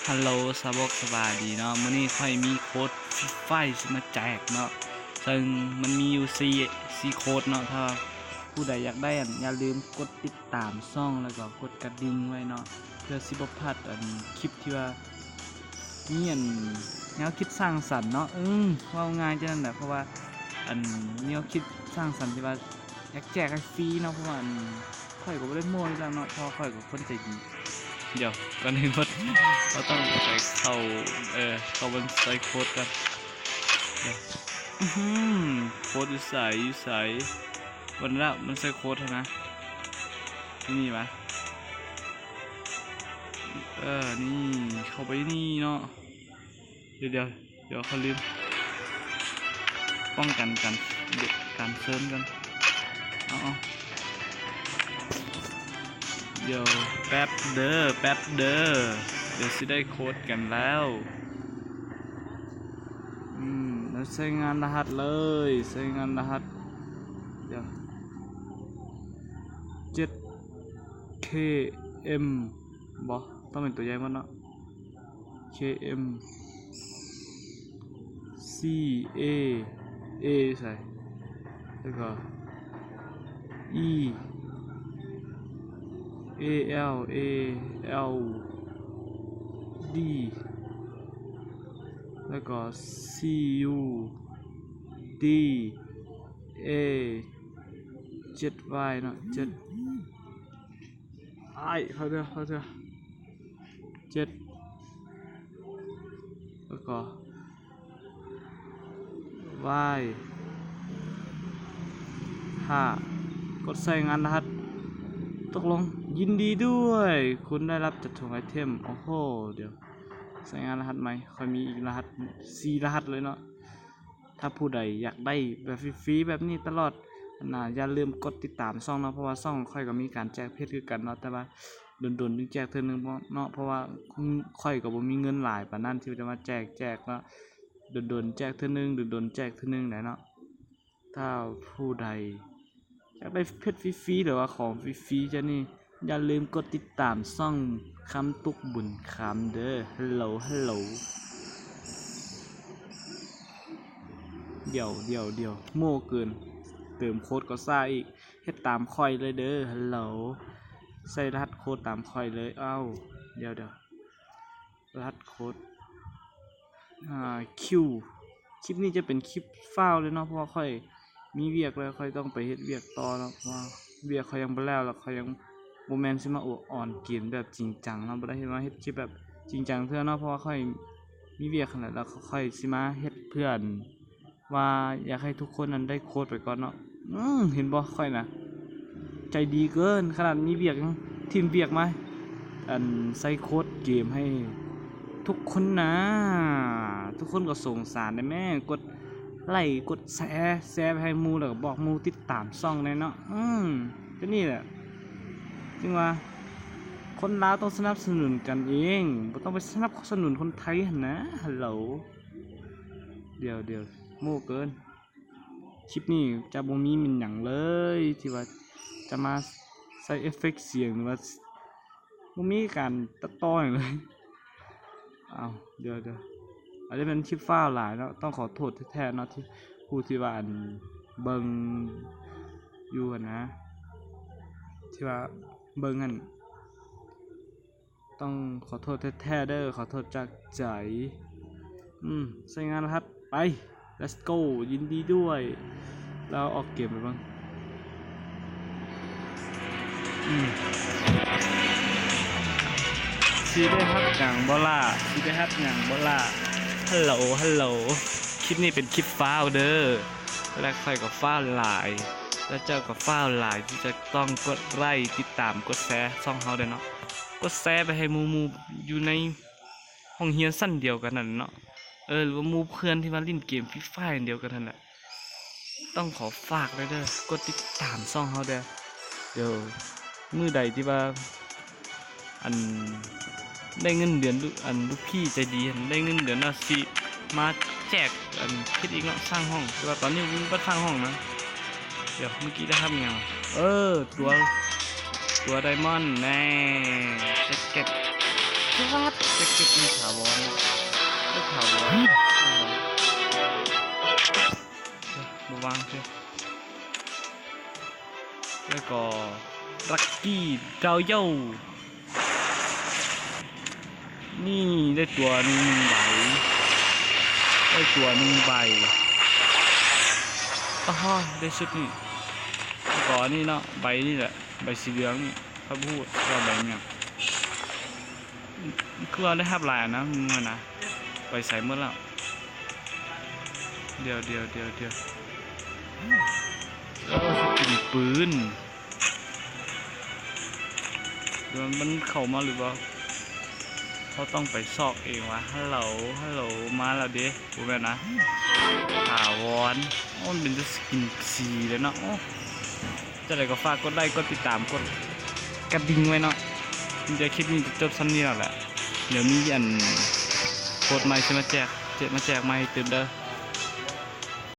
ຮັລໂຫຼ ສາວົກ ສະບາຍດີເນາະ. ມື້ນີ້ຂ້ອຍມີໂຄດຟຣີຟາຍຊິມາແຈກເນາະ, ເຊິ່ງມັນມີຢູ່ສີ່ ສີ່ໂຄດເນາະ. ຖ້າຜູ້ໃດຢາກໄດ້ ອັນ ຢ່າລືມກົດຕິດຕາມຊ່ອງ ແລ້ວກໍກົດກະດິ່ງໄວ້ເນາະ ເພື່ອຊິບໍ່ພາດ ອັນ ຄລິບທີ່ວ່າມີ ອັນ ແນວຄິດສ້າງສັນເນາະ. ເອີ ເວົ້າງ່າຍຈັ່ງນັ້ນແຫຼະ ເພາະວ່າ ອັນ ແນວຄິດສ້າງສັນທີ່ວ່າ ຢາກແຈກໃຫ້ຟຣີເນາະ, ເພາະວ່າ ອັນ ຂ້ອຍກໍບໍ່ໄດ້ໂມ້ຢູ່ແລ້ວເນາະ ເພາະວ່າຂ້ອຍກໍຄົນໃຈດີ. ດຽວ ກ່ອນອື່ນໝົດ ເຮົາຕ້ອງໄປເຂົ້າ ເອີ ເຂົ້າເບິ່ງໃສ່ໂຄດກ່ອນ. ອືຫື ໂຄດຢູ່ໃສ ຢູ່ໃສ? ເບິ່ງແລ້ວ ມັນໃສ່ໂຄດຫັ້ນນະ. ຢູ່ນີ້ຫວາ? ເອີ ນີ້ ເຂົ້າໄປນີ້ເນາະ. ດຽວໆ ດຽວຂ້ອຍລືມ ປ້ອງກັນການ ການເຊີນກ່ອນ. ເອົາໆ ດຽວແປັບເດີ ແປັບເດີ ດຽວຊິໄດ້ໂຄດກັນແລ້ວ. ອືມ ແລ້ວໃຊ້ງານລະຫັດເລີຍ ໃຊ້ງານລະຫັດ ດຽວ ເຈັດ ເຄ ເອັມ ບໍ່ ຕ້ອງເປັນຕົວໃຫຍ່ໝົດເນາະ. ເຄ ເອັມ ສີ່ ເອ ເອ ໃສ່ ແລ້ວກໍ ອີ ເອ ແອລ ເອ ແອລ ດີ ແລ້ວກໍ ຊີ ຢູ ດີ ເອ ເຈັດ ວາຍ ເນາະ ເຈັດ ອ້າຍ ຂໍໂທດ ຂໍໂທດ ເຈັດ ແລ້ວກໍ ວາຍ ຫ້າ ກົດໃສ່ງານລະຫັດ. ຕົກລົງ ຍິນດີດ້ວຍ ຄຸນໄດ້ຮັບຈັດຖົງໄອເທັມ. ໂອ້ໂຫ ດຽວ ໃສ່ງານລະຫັດໃໝ່ ຂ້ອຍມີອີກລະຫັດ ສີ່ລະຫັດເລີຍເນາະ. ຖ້າຜູ້ໃດຢາກໄດ້ແບບຟຣີໆແບບນີ້ຕະຫຼອດ ອັນນ່າ ຢ່າລືມກົດຕິດຕາມຊ່ອງເນາະ ເພາະວ່າຊ່ອງຂ້ອຍກໍມີການແຈກເພດຄືກັນເນາະ ແຕ່ວ່າດົນໆຈຶ່ງແຈກເທື່ອໜຶ່ງເນາະ ເພາະວ່າຂ້ອຍກໍບໍ່ມີເງິນຫຼາຍປານນັ້ນທີ່ຈະມາແຈກ ແຈກເນາະ ດົນໆແຈກເທື່ອໜຶ່ງ ດົນໆແຈກເທື່ອໜຶ່ງໄດ໋ເນາະ. ຖ້າຜູ້ໃດ ຢາກໄດ້ເພັດຟຣີໆ ຫຼືວ່າຂອງຟຣີໆຈັ່ງນີ້ ຢ່າລືມກົດຕິດຕາມຊ່ອງຄຳຕຸກບຸນຄຳເດີ. ຮັລໂຫຼ ຮັລໂຫຼ ດຽວ ດຽວ ດຽວ ໂມ້ເກີນ ເຕີມໂຄດກໍຊ້າອີກ. ເຮັດຕາມຂ້ອຍເລີຍເດີ. ຮັລໂຫຼ ໃສ່ລະຫັດໂຄດຕາມຂ້ອຍເລີຍ. ເອົ້າ ດຽວ ດຽວ ລະຫັດໂຄດ ອ່າ ຄິວ ຄລິບນີ້ຈະເປັນຄລິບຟ້າວເລີຍເນາະ ເພາະວ່າຂ້ອຍມີວຽກແລ້ວ ຂ້ອຍຕ້ອງໄປເຮັດວຽກຕໍ່ເນາະ ເພາະວ່າວຽກຂ້ອຍຍັງບໍ່ແລ້ວ ແລ້ວຂ້ອຍຍັງບໍ່ແມ່ນຊິມາອວດອອນເກມແບບຈິງຈັງເນາະ ບໍ່ໄດ້ເຮັດ ມາເຮັດຄລິບແບບຈິງຈັງເທື່ອເນາະ ເພາະວ່າຂ້ອຍມີວຽກຫັ້ນແຫຼະ ແລ້ວຂ້ອຍຊິມາເຮັດເພື່ອ ວ່າຢາກໃຫ້ທຸກຄົນນັ້ນໄດ້ໂຄດໄປກ່ອນເນາະ. ອືມ ເຫັນບໍ່ ຂ້ອຍນະໃຈດີເກີນ ຂະໜາດມີວຽກຍັງຖິ້ມວຽກມາ ອັນ ໃສ່ໂຄດເກມໃຫ້ທຸກຄົນນະ. ທຸກຄົນກໍສົງສານແດ່ແມ້ ກົດໄລ້ກົດແຊ ແຊໄປໃຫ້ໝູ່ ແລ້ວກໍບອກໝູ່ຕິດຕາມຊ່ອງແດ່ເນາະ. ອືມ ກໍນີ້ແຫຼະ ຈຶ່ງວ່າຄົນລາວຕ້ອງສະໜັບສະໜູນກັນເອງ ບໍ່ຕ້ອງໄປສະໜັບສະໜູນຄົນໄທຫັ້ນນະ. ຮັລໂຫຼ ດຽວ ດຽວ ໂມ້ເກີນ. ຄລິບນີ້ຈະບໍ່ມີແມ່ນຫຍັງເລີຍ ທີ່ວ່າຈະມາໃສ່ເອຟເຟັກສຽງ ຫຼືວ່າບໍ່ມີການຕັດຕໍ່ຫຍັງເລີຍ. ອ້າວ ດຽວໆ ອາດຈະເປັນຄລິບຟ້າວຫຼາຍເນາະ ຕ້ອງຂໍໂທດແທ້ໆເນາະ ທີ່ຜູ້ທີ່ວ່າ ອັນ ເບິ່ງຢູ່ຫັ້ນນະ ທີ່ວ່າເບິ່ງຫັ້ນ ຕ້ອງຂໍໂທດແທ້ໆເດີ ຂໍໂທດຈາກໃຈ. ອືມ ໃສ່ງານລະຫັດໄປ ເລັດໂກ ຍິນດີດ້ວຍ. ລາວອອກເກມໄປເບິ່ງ ອືມ ຊິໄດ້ຮັບຫຍັງບໍ່ລະ ຊິໄດ້ຮັບຫຍັງບໍ່ລະ? ຮັລໂຫຼ ຮັລໂຫຼ ຄລິບນີ້ເປັນຄລິບຟ້າວເດີ ແລະ ຂ້ອຍກໍຟ້າວຫຼາຍ ແລະ ເຈົ້າກໍຟ້າວຫຼາຍ ທີ່ຈະຕ້ອງກົດໄລ້ ຕິດຕາມ ກົດແຊຊ່ອງເຮົາເດີເນາະ. ກົດແຊໄປໃຫ້ໝູ່ໆຢູ່ໃນຫ້ອງຮຽນຊັ້ນດຽວກັນນັ້ນເນາະ ເອີ ຫຼືວ່າໝູ່ເພື່ອນທີ່ວ່າຫຼິ້ນເກມຟຣີຟາຍອັນດຽວກັນຫັ້ນແຫຼະ. ຕ້ອງຂໍຝາກເດີ ກົດຕິດຕາມຊ່ອງເຮົາເດີ. ດຽວມື້ໃດທີ່ວ່າ ອັນ ໄດ້ເງິນເດືອນ ອັນ ລູກພີ່ໃຈດີຫັ້ນ ໄດ້ເງິນເດືອນແລ້ວ ຊິມາແຈກ ອັນ ເຮັດອີກເນາະ ສ້າງຫ້ອງ. ແຕ່ວ່າຕອນນີ້ບໍ່ມີບັດສ້າງຫ້ອງນະ. ດຽວ ເມື່ອກີ້ໄດ້ຮັບຫຍັງ? ເອີ ຕົວ ຕົວໄດມອນແນ່ ແຈັກເກັດ ປັດ ແຈັກເກັດນີ້ຖາວອນ ເອີ ຖາວອນ ບໍ່ວາງເທື່ອ. ແລ້ວກໍລັກກີ້ດາວໂຢ ນີ້ໄດ້ຕົວໜຶ່ງໃບ ໄດ້ຕົວໜຶ່ງໃບ. ອ້າ ໄດ້ຊຸດນີ້ ແລ້ວກໍອັນນີ້ເນາະ ໃບນີ້ແຫຼະ ໃບສີເຫຼືອງນີ້ ຂ້ອຍບໍ່ຮູ້ວ່າໃບຫຍັງ. ຄືວ່າໄດ້ຮັບຫຼາຍອັນນະ ມຶງຫັ້ນນະ ໄປໃສໝົດແລ້ວ? ດຽວ ດຽວ ດຽວ ດຽວ ໂອ້ ສະກິນປືນ ມັນເຂົ້າມາຫຼືບໍ່? ເຮົາຕ້ອງໄປຊອກເອງວ່າ ຮັລໂຫຼ ຮັລໂຫຼ ມາແລ້ວເດ. ບໍ່ແມ່ນນະ ຖາວອນ. ໂອ້ ມັນເປັນແຕ່ສະກິນສີເລີຍເນາະ. ໂອ້ ຈັ່ງໃດກໍຝາກກົດໄລ້ ກົດຕິດຕາມ ກົດກະດິ່ງໄວ້ເນາະ. ດຽວຄລິບນີ້ຈະຈົບຊ່ຳນີ້ແລ້ວແຫຼະ ດຽວມີອັນໂຄດໃໝ່ຊິມາແຈກ ເຈັດ ມາແຈກໃໝ່ຕື່ມເດີ.